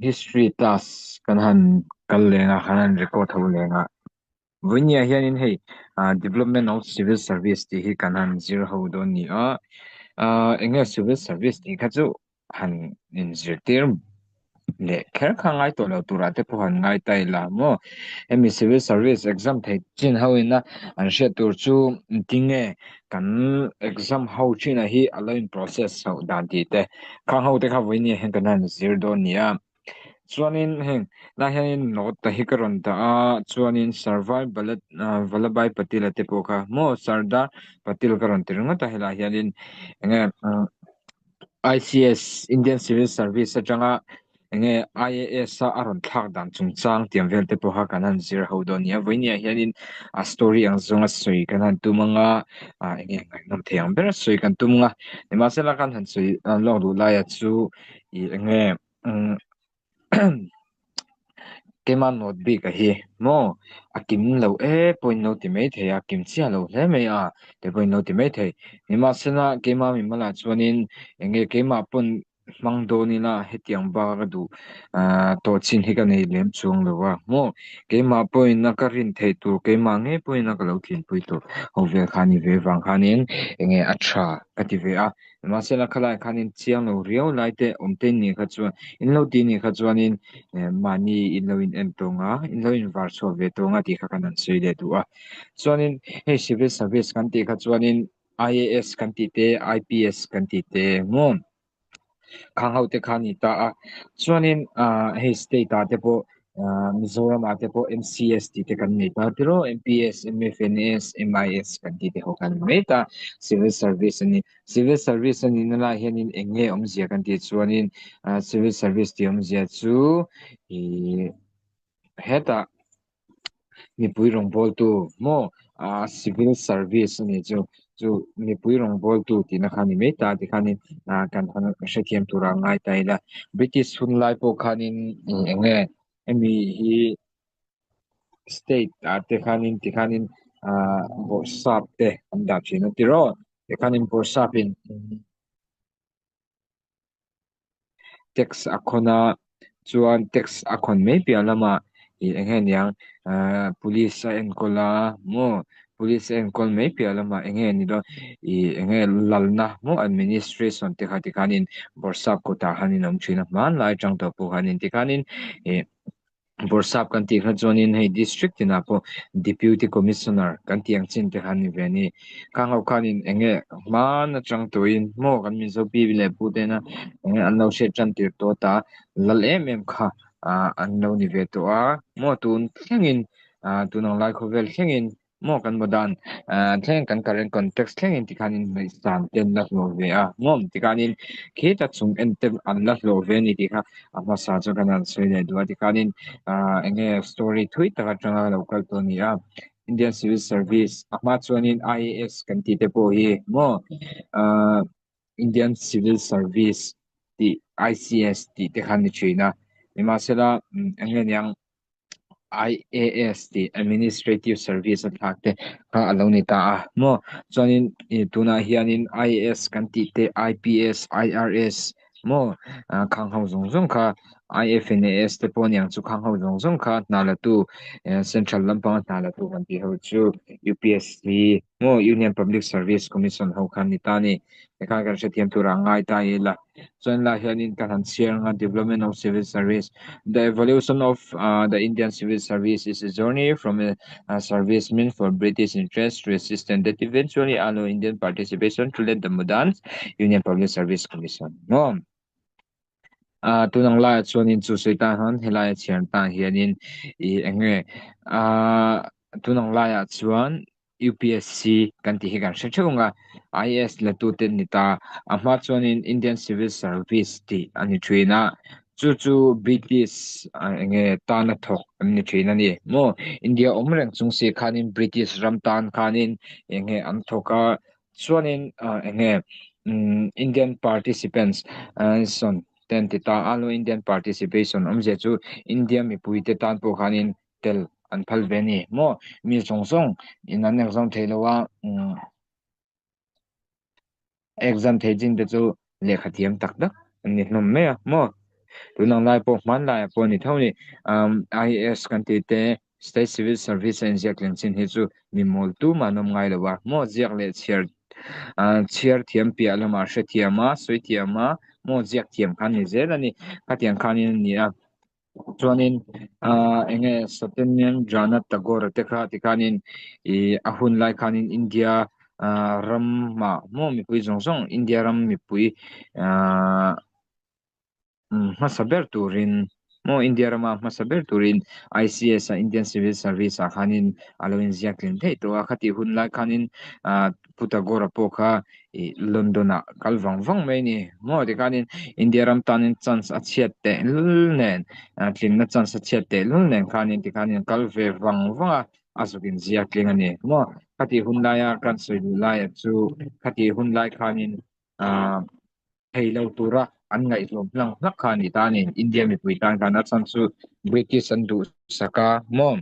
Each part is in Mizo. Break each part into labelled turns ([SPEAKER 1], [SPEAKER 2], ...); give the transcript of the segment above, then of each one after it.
[SPEAKER 1] History class kan han kal leng a, kan han record ho leng a. Vawinia hianin hei Development of Civil Service tih hi kan han zir ho dawn ni a. Eng nge Civil Service tih kha chu han inzirtir leh kher kha ngai tawh lo turah te pawh han ngai ta ila maw. Hemi Civil Service exam thei chin ho ina an hriat tur chu tinge kan exam ho thinah hi a lo in process chhoh dan tih te khang ho te kha vawinia hian kan han zir dawn ni a. Chuanin heng lai hianin note te hi ka rawn dah a chuanin Sarvai Balat Vallabhbhai Patel a te pawh kha maw Sardar Patel ka rawn ti ringawt a helaiah hianin eng nge ICS Indian Civil Service atanga eng nge IAS a a rawn thlak dan chungchang tiang vel te pawh kha kan han zir ho dawn a ni a vawinia hianin a story ang zawnga sawi kan han tum anga ah eng nge ngaihnawm thei ang ber a sawi kan tum anga nimahsela kan han sawi lawk duh laia chu ih eng nge. Umm keima note bik a hi maw a kim lo e pawhin lo ti mai thei a kim chiah lo hle mai a te pawhin lo ti mai thei nimahsela keima mimalah chuanin eng nge keimah pawn hmang dawn ila hetiang bak a ka duh ah tawh chin hi ka nei lem chuang lo a maw keimah pawhin a ka rin theih tur keimah ngei pawhin a ka lo tlinpui tur ho vel kha a ni ve vang khanin eng nge a tha ka ti ve a. Mahsela khalai khanin chiang lo riau lai te awm te nih kha chuan in lo tih nih kha chuanin mahni in lo in en tawng a, in lo in var chhuak ve tawng a tih kha kan han sawi leh duh a. Chuanin hei civil service kan tih kha chuanin IAS kan tih te, IPS kan tih te maw khang ho te kha a ni ta a. Chuanin ah hei state ah te pawh ah Mizoram ah te pawh MCS tih te kan nei ta tiraw MPS, MFNS, MIS kan tih te ho kha a ni mai ta civil service a ni. Civil service a nihna lai hianin eng nge awmzia kan tih chuanin ah civil service tih awmzia chu ih hetah mipui rawngbawltu maw ah civil service a nih chu chu mipui rawngbawltu tihna kha a ni mai ta tikhanin ah kan han hrethiam tura ngai ta ila British hun lai pawh khanin eng nge hemi hi state ah te khanin tikhanin ah bawrhsap te an dah thin a tiraw tikhanin bawrhsap in tax a khawn a chuan tax a khawn mai piah lamah ih eng nge niang ahh police a enkawl a maw police a enkawl mai piah lamah eng nge ni dawn ih eng nge lalna maw administration te kha tikhanin bawrhsap kawtah khanin a awm thin a hmanlai atang tawh pawh khanin tikhanin ih. Bawrhsap kan tih kha chuanin hei district tinah pawh deputy commissioner kan tih ang chin te kha a ni ve a ni. Khang ho khanin eng nge hman atang tuin maw kan Mizo pi leh pu tena eng nge an lo hriat tan tir tawh ta lal em em kha ah an lo ni ve tawh a maw tun thlengin ah tun ang lai khawvel thlengin Maw kan modern thleng kan current context thlengin tikhanin ngaihsan te an la hlawh ve a maw tikhanin khita chung en te an la hlawh ve a ni tih kha a hmasa chu kan han sawi leh duh a tikhanin ah eng nge story thui tak atanga lo kal tawh a ni a Indian Civil Service a hma chuanin I_A_S kan tih te pawh hi maw ah Indian Civil Service tih I_C_S tih te kha a ni thin a nimahsela eng nge niang. IAS tih Administrative Service a thlak te kha a lo ni ta a maw chuanin ih tunah hianin IAS kan tih te IPS IRS maw ah khang ho zawng zawng kha IFNAS te pawh a niang chu khang ho zawng zawng kha hna la tu eh central lampanga hna la tu kan tih ho chu UPSC maw Union Public Service Commission ho kha an ni ta a ni tikhan kan hrethiam turah a ngai ta ila. Chuan lai hianin kan han chhiar anga development of civil service the evolution of ah the Indian civil service is a journey from a a service meant for British interest to a system that eventually allow Indian participation to lead the modern Union Public Service Commission maw ah tun ang laiah chuanin chu sawi tan hian helaia chhiar tan hianin ih eng nge ah tun ang laiah chuan UPSC kan tih hi kan hre theuh ang a, IAS la tu te ni ta. A hma chuanin Indian Civil Service tih a ni thin a, chu chu British eng nge tana thawk an ni thin a ni maw. India awm reng chung si khanin British ram tan khanin eng nge an thawk a, chuanin eng nge Indian participants sawn te an ti ta a, Indian participation awmzia chu India mipuite tan pawh khanin tel an phal ve a ni maw mi zawng zawng in an exam thei lo a umm exam thei chin te chu lehkha thiam tak tak an ni hlawm mai a maw. Tun ang lai pawh hmanlaiah pawh a ni tho a ni. IAS kan tih te, State Civil Service a inziak tling chin hi chu mi mawl tumah an awm ngai lo a, maw ziak leh chhiar chhiar thiam piah lamah hrethiam a, sawi thiam a, maw ziak thiam kha a ni zel a ni. Khatiang khanin a ni a. Chuanin eng nge Satyendranath Tagore te kha tikhanin ih a hun lai khanin India ramah maw mipui zawng zawng India ram mipui ahh hmasa ber turin maw India rama hmasa ber turin ICS a Indian Civil Service ah khanin a lo inziak tlin theih tawh a khatih hun lai khanin ah Pu Tagore-a pawh kha ih London ah kal vang vang mai a ni maw tikhanin India ram tanin chance a chhiat tehlul nen ah tlinna chance a chhiat tehlul nen khanin tikhanin kal ve vang vang a a zuk inziak tling a ni maw khatih hun laia kan sawi duh laia chu khatih hun lai khanin ah thei lo tura an ngaihhlawm hlang hlak kha a ni ta a ni India mipui tan khan a chhan chu British an duhsak a maw.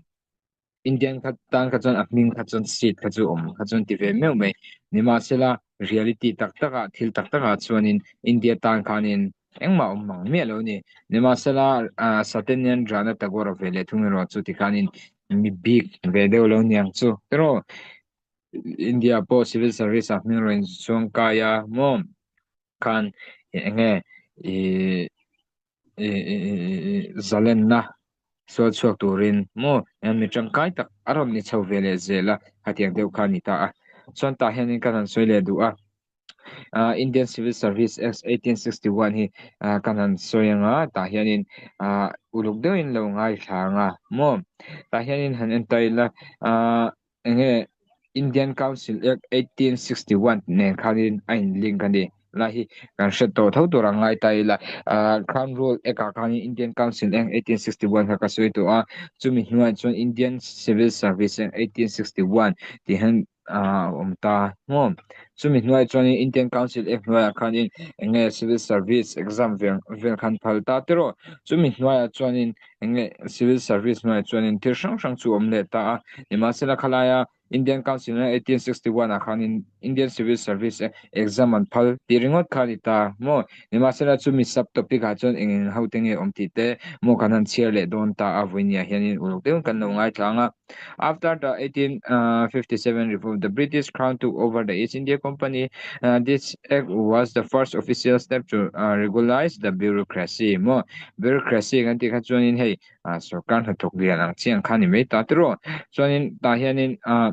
[SPEAKER 1] Indian kha tan kha chuan a hming kha chuan seat kha chu awm kha chuan ti ve meuh mai. Nimahsela reality tak takah thil tak takah chuanin India tan khanin engmah awm mang miah lo a ni. Nimahsela ah Satyendranath Tagore ve leh thung erawh chu tikhanin mi bik ve deuh lo niang chu tiraw India pawh civil service ah hming rawn chuang kai a maw khan eng nge ih zalenna sual chhuak turin maw mi tangkai tak a rawn ni chho ve leh zel a khatiang deuh kha a ni ta a chuan tah hianin kan han sawi leh duh a ah Indian Civil Service Act 1861 hi ah kan han sawi anga tah hianin ah uluk deuhin lo ngaithla anga maw tah hianin han en ta ila ah Eng nge Indian Council Act 1861 nen khanin a in link a ni. Lai hi kan hre tawh tho tur ang ngai ta ila. Ah Crown Rule Act ah khanin Indian Council Act 1861 kha ka sawi tawh a. Chumi hnuaiah chuan Indian Civil Service Act 1861 tih hian ah a awm ta maw. Chumi hnuaiah chuanin Indian Council Act hnuaiah khanin eng nge Civil Service exam vel vel khan phal ta tiraw. Chumi hnuaiah chuanin eng nge civil service hnuaiah chuanin thil hrang hrang chu awm leh ta a nimahsela khalaia Indian Council in 1861 ah khanin Indian Civil Service exam an phal tih ringawt kha a ni ta maw nimahsela chumi sub topic ah chuan eng eng ho te nge awm tih te maw kan han chhiar leh dawn ta a vawinia hianin uluk deuhin kan lo ngaithla ang a After the 1857 reform the British Crown took over the East India Company this act was the first official step to regularize the bureaucracy maw Bureaucracy kan tih kha chuanin hei ah sorkar hnathawk lian ang chiang kha a ni mai ta tiraw. Chuanin tah hianin ah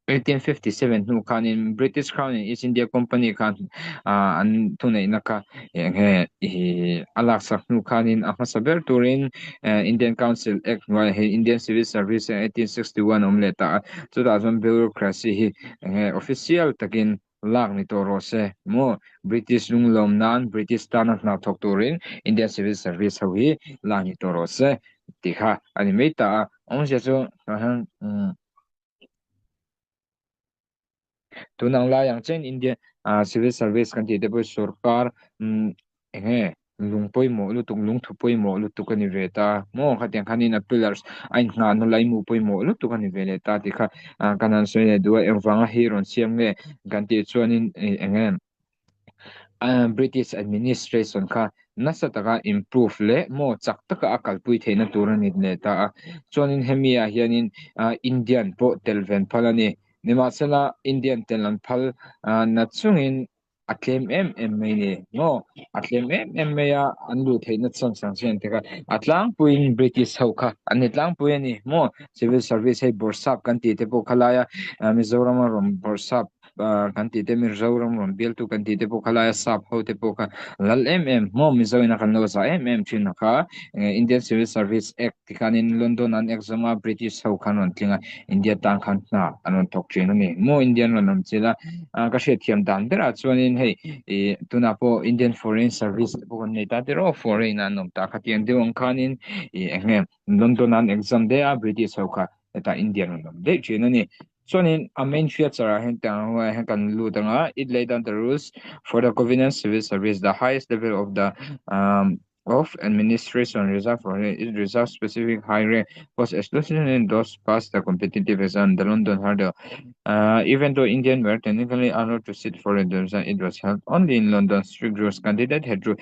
[SPEAKER 1] 1857 hnu khanin British Crown in East India Company khan ah an thuneihna kha eng nge ih a laksak hnu khanin a hmasa ber turin Indian Council Act hnuaiah hei Indian Civil Service 1861 a awm leh ta a. Chutah chuan bureaucracy hi eng nge official takin lak ni tawh rawh se maw British lunglawm nan British tana hna thawk turin Indian Civil Service ho hi lak ni tawh rawh se tih kha a ni mai ta a awmzia chu tah hian umm tun ang lai ang chen Indian ah Civil Service kan tih te pawh hi sorkar umm eng nge Lung pawimawh lutuk, lungthu pawimawh lutuk a ni ve ta maw? Khatiang khanin a pillars a inngahna laimu pawimawh lutuk a ni ve leh ta tih kha kan han sawi leh duh a, engvanga hi rawn siam nge kan tih chuanin eng nge British administration kha nasa taka improve leh maw chak taka a kalpui theihna tur a ni leh ta a, chuanin hemi ah hianin Indian pawh tel ven phal a ni. Nimahsela Indian tel an phal na chungin a tlem em em mai ni maw a tlem em em mai a an luh theihna chuan sang chu an tek a a tlangpuiin British ho kha an ni tlangpui a ni maw civil service hei bawrhsap kan tih te pawh khalaia Mizorama rawn bawrhsap kan tih te Mizoram rawn bialtu kan tih te pawh khalaia sap ho te pawh kha lal em em maw Mizo ina kan lo zah em em thin a kha Indian Civil Service Act Tikhanin London an exam a, British ho khan rawn tling a, India tan khan hna an rawn thawk thin a ni. Maw Indian rawn awm chil a, ka hriatthiam dan berah chuanin hei ih tunah pawh Indian Foreign Service te pawh kan nei ta tir aw, foreign an awm ta khatiang deuh ang khanin ih eng nge London an exam daih a, British ho kha hetah Indian rawn awm daih thin a ni. Chuanin a main feature ah hian tiang ang hian kan lut ang a, it lay down the rules for the governance civil service, the highest level of the um. of Administration reserved for it reserved specific high rank posts exclusively those passed the competitive exam, the London Hurdle. Even though Indian were technically allowed to sit for the exam, it was held only in London. Strict rules candidate had to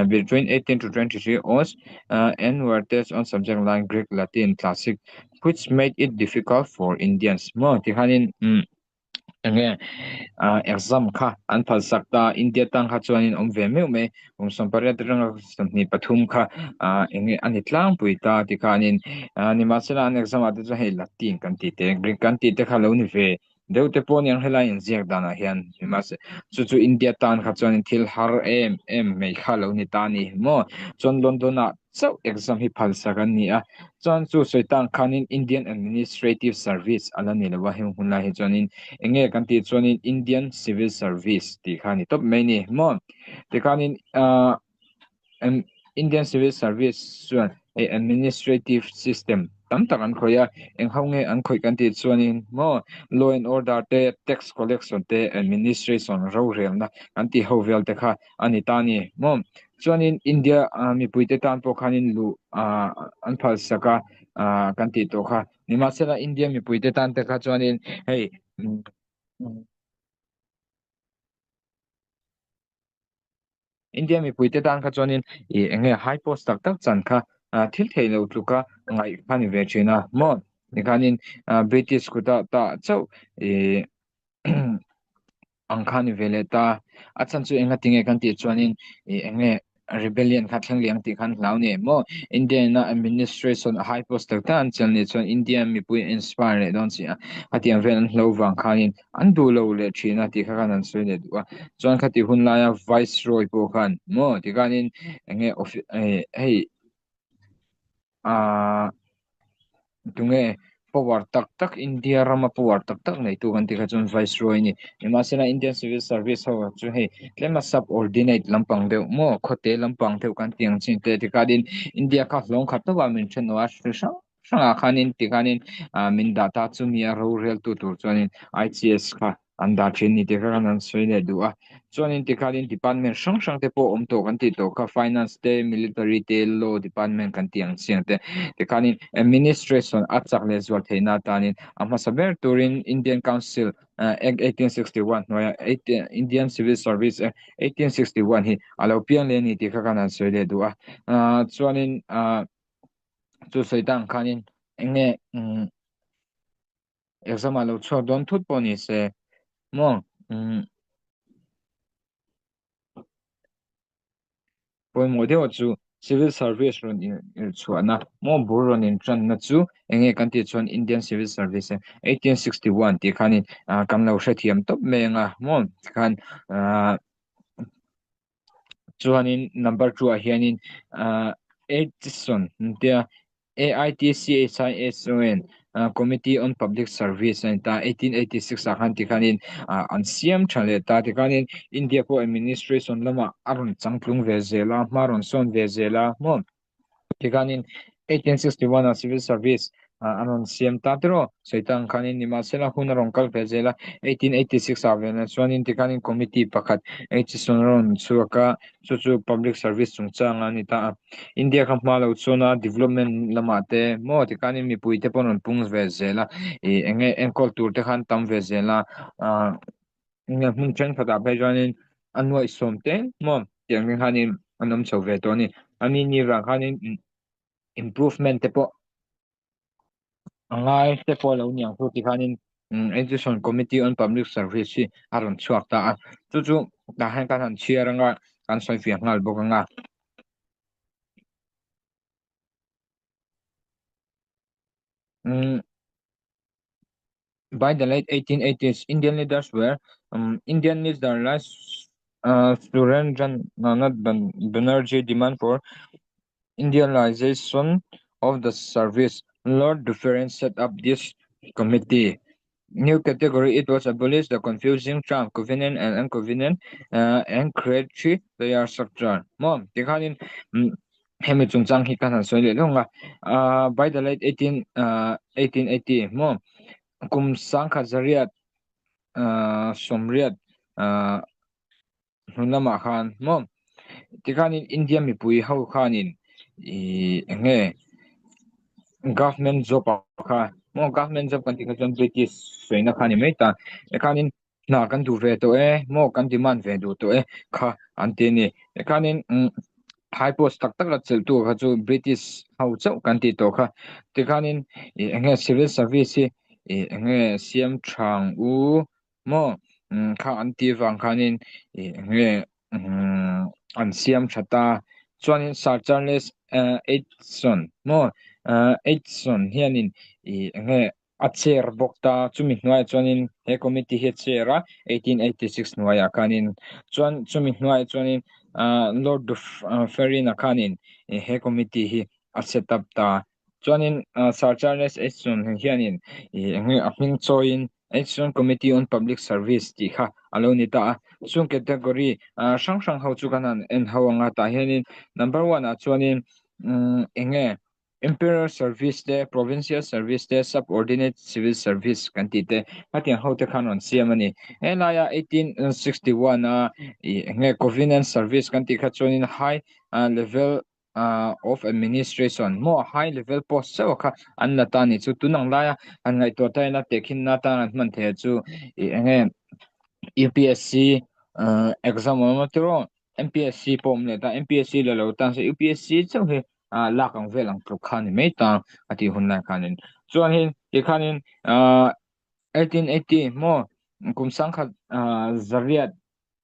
[SPEAKER 1] between 18 to 23 years and were tested on subjects like Greek, Latin, Classic, which made it difficult for Indians. Maw tikhanin enge exam kha an phalsak ta India tang kha chuanin awm ve meuh mai kum 18 atanga 23 kha enge a ni tlangpui ta tikhanin nimahsela an exam ah te chuan hei Latin kan tih te Greek kan tih te kha lo ni ve deuh te pawh aniang helai inziak danah hian nimahse chu chu India tan kha chuanin thil har em em mai kha lo ni ta a ni maw chuan London ah chauh exam hi phalsak an ni a, chuan chu sawi tan khanin Indian Administrative Service a la ni lo a, heng hun lai hi chuanin eng nge kan tih chuanin Indian Civil Service tih kha a ni tawp mai a ni maw? Tikhanin ahh Indian Civil Service chuan hei administrative system tam tak an khawih a, eng ho nge an khawih kan tih chuanin maw law and order te, tax collection te, administration rorelna kan tih ho vel te kha a ni ta a ni maw? Chuanin India mipuite tan pawh khanin luh an phalsak a kan tih tawh kha. Nimahsela India mipuite tan te kha chuanin hei India mipuite tan kha chuanin ih eng nge high post tak tak chan kha thil theih loh tluka ngaih kha ni ve thin a maw? Tikhanin British kutah tah chauh ih ang kha ni ve leh ta. A chhan chu enga tinge kan tih chuanin ih eng nge rebellion kha thleng leh ang tih khan hlau ni maw? India ina administration a high post tak tak an chelh nih chuan India mipui an inspire leh dawn si a, hetiang vel an hlo vang khanin an duh lo leh thin a tih kha khan an sawi leh duh a. Chuan khati hun laia Viceroy pawh khan maw tikhanin eng nge hei Ahh tunge power tak tak India rama power tak tak neitu kan tih kha chuan Viceroy a ni. Nimahsela Indian Civil Service ho chu hei tlema subordinate lampang deuh maw khawte lampang deuh kan tih ang chin te tikhanin India kha hlawng khat tawpah min then lo a hri hrang hrangah khanin tikhanin ah min dah ta chumi a roreltu tur chuanin ICS kha an dah thin ni tih kha khan an sawi leh duh a. Chuanin tikhanin department hrang hrang te pawh awm tawh kan tih tawh kha finance te, military te, law department kan tih ang chiang te. Tikhanin administration a chak leh zual theihna atanin a hmasa ber turin Indian Council Act 1861 hnuaia Indian Civil Service Act 1861 hi a lo piang leh a ni tih kha khan an sawi leh duh a. Chuanin chu sawi tang khanin eng nge Exam ah lo chhuak dawn thut pawh ni se maw umm pawimawh deuh chu civil service rawn inchhuahna maw bur rawn intranna chu eng nge kan tih chuan Indian Civil Service 1861 tih khanin ah kan lo hrethiam tawp mai anga maw tikhan ah chuanin number 2 ah hianin ah Aitchison tia AITCHISON Committee on Public Service a ni ta, 1886 ah khan tikhanin an siam tha leh ta, tikhanin India pawh administration lamah a rawn changtlung ve zel a, hma rawn sawn ve zel a maw? Tikhanin 1861 ah Civil Service an rawn siam ta tiraw? Sawi ta ang khanin nimahsela hun a rawn kal ve zel a, 1886 ah ve leh chuanin tikhanin committee pakhat Aitchison a rawn chhuak a, Chu chu public service chungchang a ni ta a. India kha hma lo chuan a development lamah te maw tikhanin mipui te pawh an rawn pung ve zel a, ih eng nge enkawl tur te khan tam ve zel a, ah eng nge hmun thenkhatah phei chuanin a nuaihsawm te maw tiang te khanin an awm chho ve tawh a ni. A ni ni vang khanin improvement te pawh A ngai te pawh lo niang chu tikhanin Education Committee on Public Service hi a rawn chhuak ta a, chu chu tah hian kan han chhiar anga kan sawi fiah nghal bawk anga. Umm By the late 1880s, Indian leaders were um, Indian leader like uh, Surendranath Banerjee demand for Indianization of the service. Lord Dufferin set up this committee. New category, it was abolished the confusing term covenant and uncovenant uh, and create three layer structure. Mo, tikhanin hemi chungchang hi kan han sawi leh lawng a. Uh, by the late 18, uh, 1880 mo, kum sangkhat zariat uh, sawmriat uh, hnu lamah khan maw. Tikhanin India mipui ho khanin ih eng nge government job ah kha maw government job kan tih kha chuan British sawi na kha a ni mai ta. Tikhanin hna kan duh ve tawh e maw kan demand ve duh tawh e kha an ti a ni. Tikhanin umm high post tak tak la chelh tu kha chu British ho chauh kan tih tawh kha. Tikhanin ih eng nge civil service hi ih eng nge siam thang u maw umm kha an tih vang khanin ih eng nge umm an siam tha ta. Chuanin Sir Charles Aitchison maw Aitchison hianin ih eng nge a chair bawk ta. Chumi hnuaiah chuanin he committee hi a chair a 1886 hnuaiah khanin chuan chumi hnuaiah chuanin ah Lord Dufferin-a khanin he committee hi a set up ta. Chuanin Sir Charles Aitchison hianin ih eng nge a hming chawiin Aitchison Committee on Public Service tih kha a lo ni ta a. Chung category hrang hrang ho chu kan han en ho ang a tah hianin number one ah chuanin umm eng nge Imperial Service te, Provincial Service te, Subordinate Civil Service kan tih te hetiang ho te khan rawn siam a ni. He laia 1861 a ih eng nge Covenant Service kan tih kha chuanin high level of administration maw high level post chauh kha an la ta a ni chu. Tun ang laia han ngaihtuah ta ila tehkhinna atan an hman theih chu ih eng nge UPSC exam awm a tiraw MPSC pawh awm leh ta MPSC la lo tan se UPSC chauh hi ah lak ang vel ang tluk kha ni mai ta a tih hun lai khanin chuanin tikhanin ah 1880 maw kum sangkhat ah zariat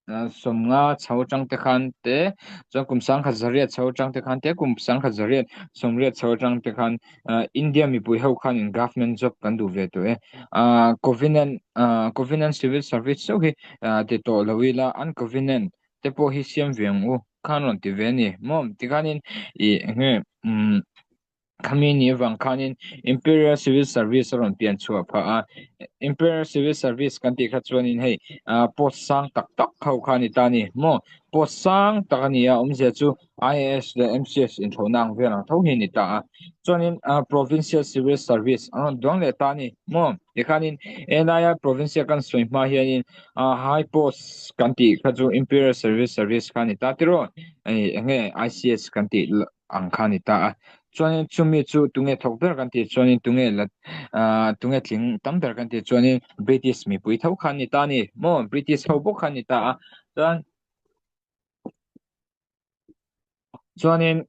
[SPEAKER 1] 50 chho atang te khan te chuan kum sangkhat zariat chho atang te khan te kum sangkhat zariat sawmriat chho atang te khan ah India mipui ho khanin government job kan duh ve tawh e ah covenant ah covenant civil service chauh hi ah ti tawh lo ila an covenant te pawh hi siam ve ang u khan rawn ti ve a ni maw tikhanin ih eng nge umm khami ni avang khanin Imperial Civil Service a rawn pian chhuah phah a Imperial Civil Service kan tih kha chuanin hei ah post sang tak tak ho kha a ni ta a ni maw post sang tak a ni a awmzia chu IAS leh MCS inthlawhna ang vel ang tho hi a ni ta a chuanin ah Provincial Civil Service an rawn duang leh ta a ni maw tikhanin helaia provincial kan sawi hma hianin ah high post kan tih kha chu Imperial Service Service kha a ni ta tiraw eng nge ICS kan tih ang kha a ni ta a chuanin chumi chu tunge thawk ber kan tih chuanin tunge la ah tunge tling tam ber kan tih chuanin British mipui tho kha a ni ta a ni maw British ho bawk kha a ni ta a chuan Chuanin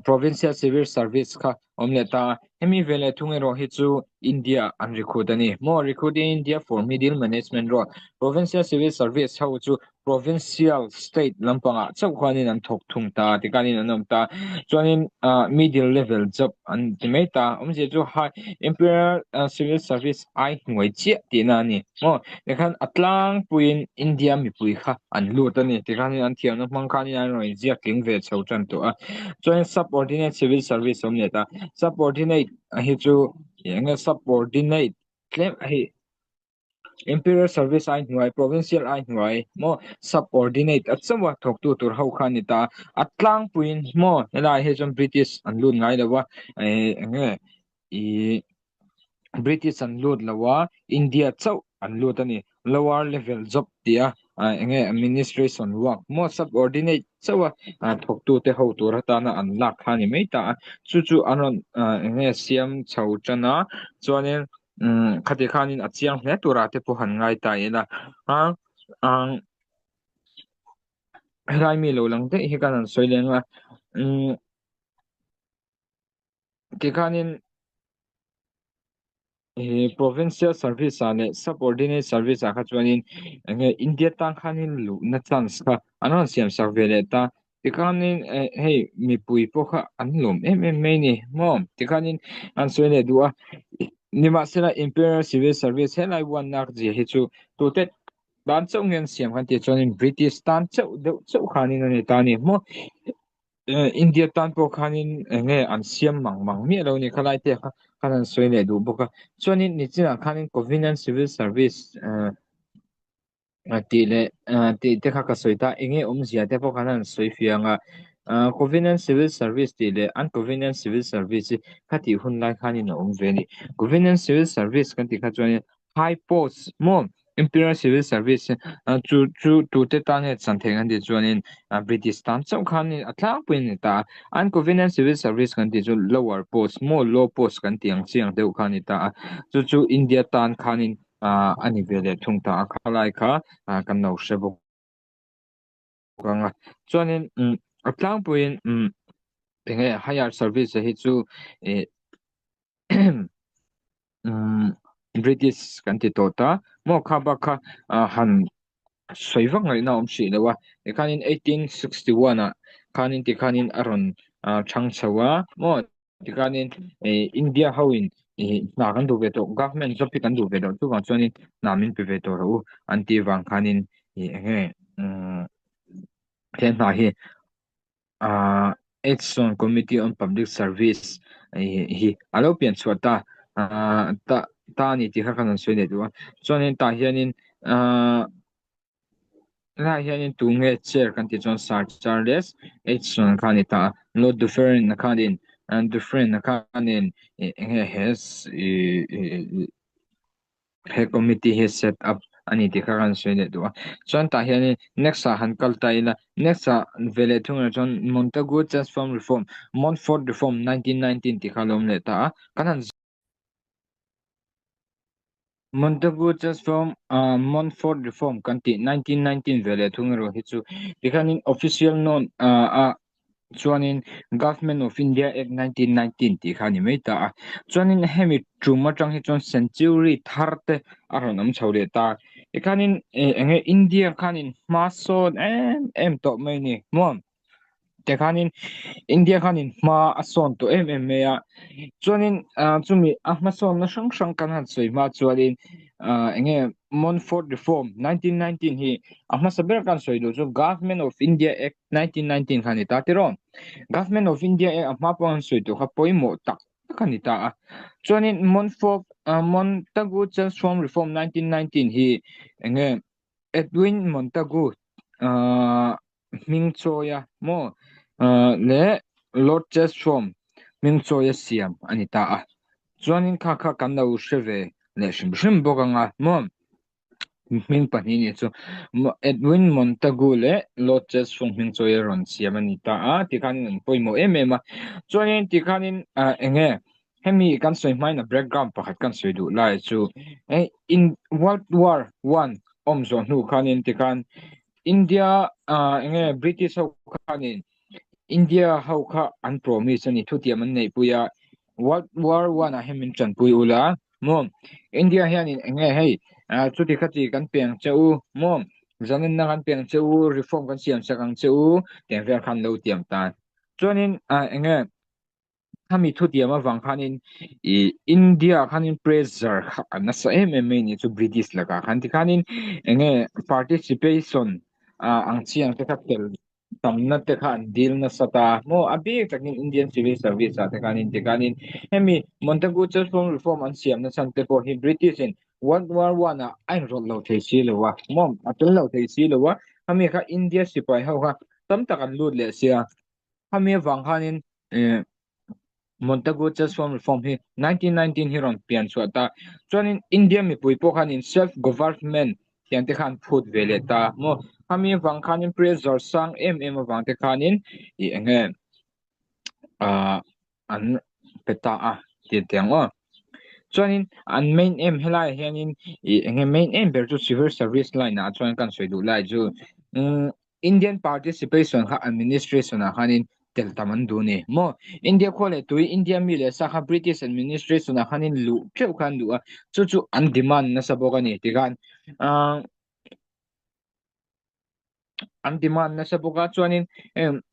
[SPEAKER 1] Provincial Civil Service kha awm leh ta a, hemi ve leh thung erawh hi chu India an recruit a ni. Maw recruit in India for middle management role. Provincial Civil Service ho chu Provincial State lampangah chauh khuanin an thawk thung ta tikhanin an awm ta. Chuanin middle level job an ti mai ta. Awmzia chu high Imperial Civil Service ai hnuai chiah tihna a ni. Maw tikhan a tlangpuiin India mipui kha an lut a ni tikhanin an thiamna hmang khanin an rawn inziak tling ve chho tan tawh a chuan subordinate civil service awm leh ta subordinate hi chu eng nge subordinate tlem hei imperial service ai hnuai provincial ai hnuai maw subordinate a chauh a thawktu tur ho kha a ni ta a tlangpuiin maw helaiah hi chuan British an lut ngai lo a eng nge ih British an lut lo a, India chauh an lut a ni. Lower level job tih a eng nge administration work maw subordinate chauh a thawktu te ho tur atana an lak kha a ni mai ta a. Chu chu an rawn eng nge siam chho tan a, chuanin umm khati khanin a chiang hle turah te pawh han ngai ta ila a ang helai mi lo lang daih hi kan han sawi leng a umm. Tikhanin ih provincial service ah leh subordinate service ah kha chuanin eng nge India tan khanin luhna chance kha an rawn siam sak ve leh ta tikhanin eh hei mipui pawh kha an lawm em em mai a ni maw tikhanin an sawi leh duh a nimahsela imperial civil service helai uanna zia hi chu tute tan chauh nge an siam kan tih chuanin British tan chauh deuh chauh khanin a ni ta a ni maw. India tan pawh khanin eng nge an siam mang mang miah lo a ni khalai te kha khan an sawi leh duh bawk a chuanin nichinah khanin Covenant Civil Service tih leh tih te kha ka sawi ta eng nge awmzia te pawh khan an sawi fiang a Covenant Civil Service tih leh an Covenant Civil Service hi khatih hun lai khanin a awm ve a ni Covenant Civil Service kan tih kha chuanin high post maw. Imperial Civil Service chu chu tute tan nge chan theih kan tih chuanin British tan chauh khan a tlangpui a ni ta a. Uncovenant Civil Service kan tih chu lower post maw low post kan tih ang chi ang deuh kha a ni ta a. Chu chu India tan khanin a ni ve leh thung ta a, khalai kha kan lo hre bawk ang a. Chuanin a tlangpuiin enge higher service hi chu ih British kan ti tawh ta maw kha bak kha han sawi vak ngaihna a awm hrih lo a tikhanin 1861 ah khanin tikhanin a rawn chhang chho a maw tikhanin India ho in hna kan duh ve tawh government job hi kan duh ve loh chuvang chuanin hna min pe ve tawh rawh u an tih vang khanin ih enge he hna hi. Ahh Aitchison Committee on Public Service hi a lo pian chhuah ta ahh ta ta a ni tih kha kan rawn sawi leh duh a chuanin tah hianin ahh helaiah hianin tunge chair kan tih chuan Sir Charles Aitchison kha a ni ta a Lord Dufferin khanin Dufferin khanin eng nge he ihh He committee hi set up a ni tih kha kan sawi leh duh a. Chuan tah hianin next ah han kal ta ila, next ah ve leh thung erawh chuan Montagu Chelmsford Reform, Montfort Reform 1919 tih kha a lo awm leh ta a. Kan han Montagu Chelmsford Montfort Reform kan tih 1919 ve leh thung erawh hi chu tikhanin official known a Chuanin Government of India Act 1919 tih kha a ni mai ta a. Chuanin hemi tum atang hi chuan century thar te a rawn awm chho leh ta. Tikhanin eng nge India khanin hma sawn em em tawh mai a ni maw? Tikhanin India khanin hma a sawn tawh em em mai a. Chuanin chumi a hmasawnna hrang hrang kan han sawi hma chuanin eng nge Montfort Reform 1919 hi a hmasa ber kan sawi duh chu Government of India Act 1919 kha a ni ta tiraw? Government of India e a hma pawh an sawi tur kha pawimawh tak tak a ni ta a. Chuanin Montfort Montagu Chelmsford Reform 1919 hi enge Edwin Montagu hming chawia maw leh Lord Chelmsford hming chawia siam a ni ta a. Chuanin kha kha kan lo hre ve leh hrim hrim bawk anga maw? Hming pahnih nih chu Edwin Montagu leh Lord Chesfung hming chawi a rawn siam a ni ta a, tikhanin an pawimawh em em a. Chuanin tikhanin eng nge hemi kan sawi hmain a background pakhat kan sawi duh lai chu in World War One awm zawh hnu khanin tikhan India eng nge British ho khanin India ho kha an promise a ni thutiam an neihpui a World War One ah hian min tanpui ula Maw? India hianin eng nge hei chuti khati kan piang che u maw? Zaninna kan piang che u, reform kan siam sak ang che u tih vel khan lo tiam ta. Chuanin eng nge khami thutiam avang khanin ih India khanin pressure kha a nasa em em mai a ni chu British lakah khan tikhanin eng nge participation ang chiang te kha tel tamna te kha an dil nasa ta maw a bik takin Indian Civil Service ah te khanin tikhanin hemi Montagu Chelmsford Reform an siam na chhan te pawh hi British in World War One ah a inrawlh lo thei si lo a maw a tel lo thei si lo a hemi kha India sipai ho kha tam tak an lut leh sia hemi avang khanin eh Montagu Chelmsford Reform hi 1919 hi rawn pian chhuah ta. Chuanin India mipui pawh khanin self government tiang te khan phut ve leh ta maw. Khami avang khanin pressure sang em em avang te khanin i enge ah an pe ta a ti tiang aw. Chuanin an main aim helaiah hianin i enge main aim ber chu civil service line ah chuan kan sawi duh lai chu umm Indian participation kha administration ah khanin tel tam an duh a ni maw? India khua leh tui India mi leh sa kha British administration ah khanin luh teuh kha an duh a, chu chu an demand nasa bawk a ni tikhan ahh an demand nasa bawk a chuanin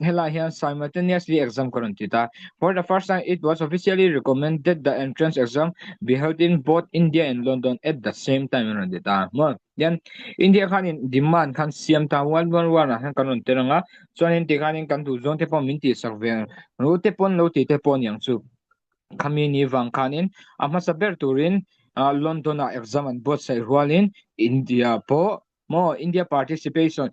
[SPEAKER 1] helaiah hian simultaneously exam ka rawn ti ta for the first time it was officially recommended the entrance exam be held in both India and London at the same time an rawn ti ta maw? Hian India khanin demand khan siam ta World War One ah hian kan rawn tel ang a, chuanin tikhanin kan duh zawng te pawh min tihsak ve ru te pawn lo tih te pawh aniang chu. Khami ni vang khanin a hmasa ber turin London ah exam an buatsaih rualin India pawh maw India participation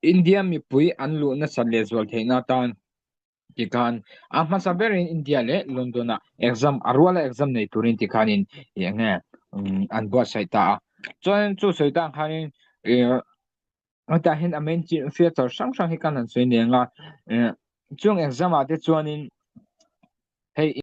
[SPEAKER 1] India mipui an luh nasat lehzual theihna atan Tikhan a hmasa berin India leh London-ah exam a ruala exam nei turin tikhanin ih eng nge an buatsaih ta a. Chuan chu sawi tan khanin ih hetah hian a main feature hrang hrang hi kan han sawi nen a, ih chung exam ah te chuanin hei.